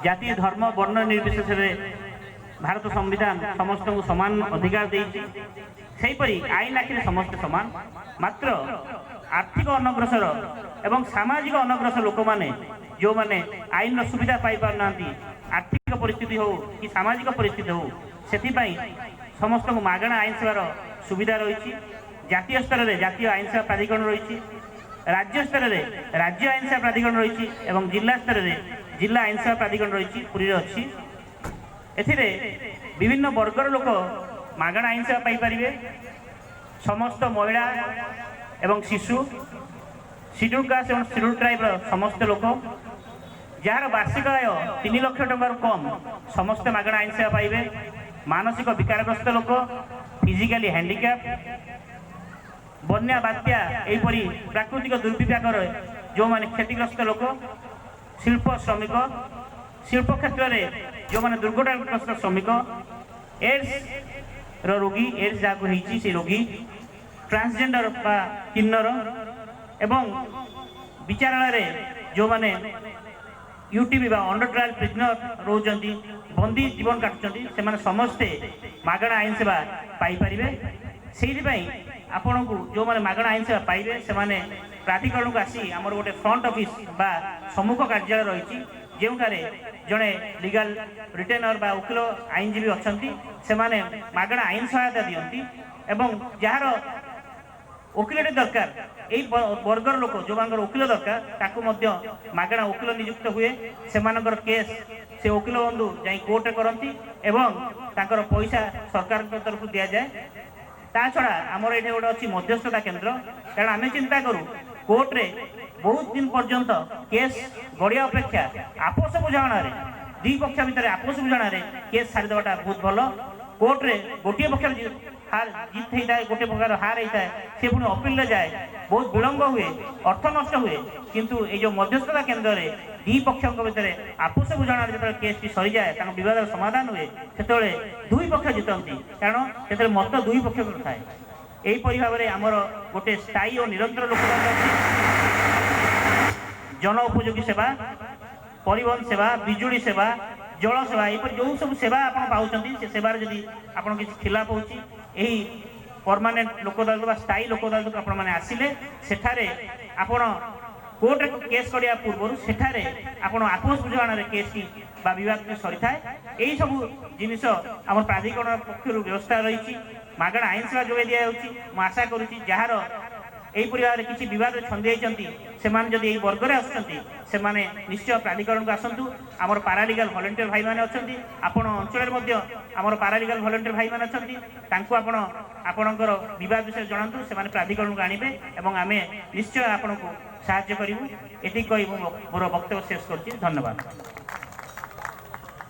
ଜାତି, ଧର୍ମ, ବର୍ଣ୍ଣ ନିର୍ବିଶେଷରେ ଭାରତ ସମ୍ବିଧାନ ସମସ୍ତଙ୍କୁ ସମାନ ଅଧିକାର ଦେଇଛି। ସେହିପରି ଆଇନ ଆଖିରେ ସମସ୍ତେ ସମାନ। ମାତ୍ର ଆର୍ଥିକ ଅନଗ୍ରସର ଏବଂ ସାମାଜିକ ଅନଗ୍ରସର ଲୋକମାନେ, ଯେଉଁମାନେ ଆଇନର ସୁବିଧା ପାଇପାରୁନାହାନ୍ତି, ଆର୍ଥିକ ପରିସ୍ଥିତି ହେଉ କି ସାମାଜିକ ପରିସ୍ଥିତି ହେଉ, ସେଥିପାଇଁ ସମସ୍ତଙ୍କୁ ମାଗଣା ଆଇନ ସେବାର ସୁବିଧା ରହିଛି। ଜାତୀୟ ସ୍ତରରେ ଜାତୀୟ ଆଇନ ସେବା ପ୍ରାଧିକରଣ ରହିଛି, ରାଜ୍ୟ ସ୍ତରରେ ରାଜ୍ୟ ଆଇନ ସେବା ପ୍ରାଧିକରଣ ରହିଛି ଏବଂ ଜିଲ୍ଲା ସ୍ତରରେ ଜିଲ୍ଲା ଆଇନ ସେବା ପ୍ରାଧିକରଣ ରହିଛି, ପୁରୀରେ ଅଛି। ଏଥିରେ ବିଭିନ୍ନ ବର୍ଗର ଲୋକ ମାଗଣା ଆଇନ ସେବା ପାଇପାରିବେ। ସମସ୍ତ ମହିଳା ଏବଂ ଶିଶୁ, ସିଡ୍ୟୁଲ୍ କାଷ୍ଟ ଏବଂ ସିଡ୍ୟୁଲ୍ ଟ୍ରାଇବ୍ର ସମସ୍ତ ଲୋକ, ଯାହାର ବାର୍ଷିକ ଆୟ 3 ଲକ୍ଷ ଟଙ୍କାରୁ କମ୍, ସମସ୍ତେ ମାଗଣା ଆଇନ ସେବା ପାଇବେ। ମାନସିକ ବିକାରଗ୍ରସ୍ତ ଲୋକ, ଫିଜିକାଲି ହ୍ୟାଣ୍ଡିକ୍ୟାପ୍, ବନ୍ୟା, ବାତ୍ୟା ଏହିପରି ପ୍ରାକୃତିକ ଦୁର୍ବିପାକରେ ଯେଉଁମାନେ କ୍ଷତିଗ୍ରସ୍ତ ଲୋକ, ଶିଳ୍ପ ଶ୍ରମିକ, ଶିଳ୍ପ କ୍ଷେତ୍ରରେ ଯେଉଁମାନେ ଦୁର୍ଘଟଣାଗ୍ରସ୍ତ ଶ୍ରମିକ, ଏଡ୍ସର ରୋଗୀ, ଏଡ୍ସ ଯାହାକୁ ହେଇଛି ସେ ରୋଗୀ, ଟ୍ରାନ୍ସଜେଣ୍ଡର ବା କିନ୍ନର ଏବଂ ବିଚାରାଳୟରେ ଯେଉଁମାନେ ୟୁଟିପି ବା ଅଣ୍ଡର ଟ୍ରାଏଲ୍ ପ୍ରିଜନର ରହୁଛନ୍ତି, ବନ୍ଦୀ ଜୀବନ କାଟୁଛନ୍ତି, ସେମାନେ ସମସ୍ତେ ମାଗଣା ଆଇନ ସେବା ପାଇପାରିବେ। ସେଇଥିପାଇଁ ଆପଣଙ୍କୁ ଯେଉଁମାନେ ମାଗଣା ଆଇନ ସେବା ପାଇବେ, ସେମାନେ ପ୍ରାଧିକରଣକୁ ଆସି ଆମର ଗୋଟେ ଫ୍ରଣ୍ଟ ଅଫିସ୍ ବା ସମ୍ମୁଖ କାର୍ଯ୍ୟାଳୟ ରହିଛି, ଯେଉଁଠାରେ ଜଣେ ଲିଗାଲ ରିଟେନର ବା ଓକିଲ ଆଇନଜୀବୀ ଅଛନ୍ତି। ସେମାନେ ମାଗଣା ଆଇନ ସହାୟତା ଦିଅନ୍ତି ଏବଂ ଯାହାର ଓକିଲଟେ ଦରକାର, ଏଇ ବର୍ଗର ଲୋକ ଯେଉଁମାନଙ୍କର ଓକିଲ ଦରକାର, ତାକୁ ମଧ୍ୟ ମାଗଣା ଓକିଲ ନିଯୁକ୍ତ ହୁଏ। ସେମାନଙ୍କର କେସ୍ ସେ ଓକିଲ ବନ୍ଧୁ ଯାଇ କୋର୍ଟରେ କରନ୍ତି ଏବଂ ତାଙ୍କର ପଇସା ସରକାରଙ୍କ ତରଫରୁ ଦିଆଯାଏ। ତା ଛଡ଼ା ଆମର ଏଠି ଗୋଟେ ଅଛି ମଧ୍ୟସ୍ଥତା କେନ୍ଦ୍ର। କାରଣ ଆମେ ଚିନ୍ତା କରୁ, କୋର୍ଟରେ ବହୁତ ଦିନ ପର୍ଯ୍ୟନ୍ତ କେସ୍ ଗଡ଼ିବା ଅପେକ୍ଷା ଆପୋଷ ବୁଝାମଣାରେ, ଦୁଇ ପକ୍ଷ ଭିତରେ ଆପୋଷ ବୁଝାମଣାରେ କେସ୍ ସାରିଦେବାଟା ବହୁତ ଭଲ। କୋର୍ଟରେ ଗୋଟିଏ ପକ୍ଷ ହାର ଜିତ୍ ହେଇଥାଏ, ଗୋଟିଏ ପ୍ରକାର ହାର ହେଇଥାଏ, ସେ ପୁଣି ଅପିଲରେ ଯାଏ, ବହୁତ ବିଳମ୍ବ ହୁଏ, ଅର୍ଥ ନଷ୍ଟ ହୁଏ। କିନ୍ତୁ ଏଇ ଯେଉଁ ମଧ୍ୟସ୍ଥତା କେନ୍ଦ୍ରରେ ଦୁଇ ପକ୍ଷଙ୍କ ଭିତରେ ଆପୋଷ ବୁଝାମଣାରେ ଯେତେବେଳେ କେସ୍ଟି ସରିଯାଏ, ତାଙ୍କ ବିବାଦର ସମାଧାନ ହୁଏ, ସେତେବେଳେ ଦୁଇ ପକ୍ଷ ଜିତନ୍ତି, କାରଣ ସେଥିରେ ମତ ଦୁଇ ପକ୍ଷଙ୍କର ଥାଏ। ଏହିପରି ଭାବରେ ଆମର ଗୋଟେ ସ୍ଥାୟୀ ଓ ନିରନ୍ତର ଲୋକଦାନ ଅଛି। ଜନ ଉପଯୋଗୀ ସେବା, ପରିବହନ ସେବା, ବିଜୁଳି ସେବା, ଜଳ ସେବା, ଏହିପରି ଯେଉଁ ସବୁ ସେବା ଆପଣ ପାଉଛନ୍ତି, ସେ ସେବାରେ ଯଦି ଆପଣ କିଛି ଖିଲାପ ହେଉଛି, ଏହି ପରମାନେଣ୍ଟ ଲୋକ ଅଦାଲତ ବା ସ୍ଥାୟୀ ଲୋକ ଅଦାଲତକୁ ଆପଣମାନେ ଆସିଲେ ସେଠାରେ ଆପଣ କୋର୍ଟରେ କେସ୍ କରିବା ପୂର୍ବରୁ ସେଠାରେ ଆପଣ ଆପୋଷ ବୁଝାମଣାରେ କେସ୍ଟି ବା ବିବାଦଟି ସରିଥାଏ। ଏହିସବୁ ଜିନିଷ ଆମର ପ୍ରାଧିକରଣ ପକ୍ଷରୁ ବ୍ୟବସ୍ଥା ରହିଛି। ମାଗଣା ଆଇନ ସେବା ଯୋଗାଇ ଦିଆଯାଉଛି। ମୁଁ ଆଶା କରୁଛି, ଯାହାର ଏହିପରି ଭାବରେ କିଛି ବିବାଦରେ ଛନ୍ଦି ଯାଇଛନ୍ତି, ସେମାନେ ଯଦି ଏହି ବର୍ଗରେ ଆସୁଛନ୍ତି, ସେମାନେ ନିଶ୍ଚୟ ପ୍ରାଧିକରଣକୁ ଆସନ୍ତୁ। ଆମର ପାରାଲିଗାଲ ଭଲେଣ୍ଟିୟର ଭାଇମାନେ ଅଛନ୍ତି। ଆପଣ ଅଞ୍ଚଳରେ ମଧ୍ୟ ଆମର ପାରାଲିଗାଲ ଭଲେଣ୍ଟିୟର ଭାଇମାନେ ଅଛନ୍ତି। ତାଙ୍କୁ ଆପଣ ଆପଣଙ୍କର ବିବାଦ ବିଷୟରେ ଜଣାନ୍ତୁ, ସେମାନେ ପ୍ରାଧିକରଣକୁ ଆଣିବେ ଏବଂ ଆମେ ନିଶ୍ଚୟ ଆପଣଙ୍କୁ ସାହାଯ୍ୟ କରିବୁ। ଏତିକି କହି ମୁଁ ମୋର ବକ୍ତବ୍ୟ ଶେଷ କରୁଛି। ଧନ୍ୟବାଦ।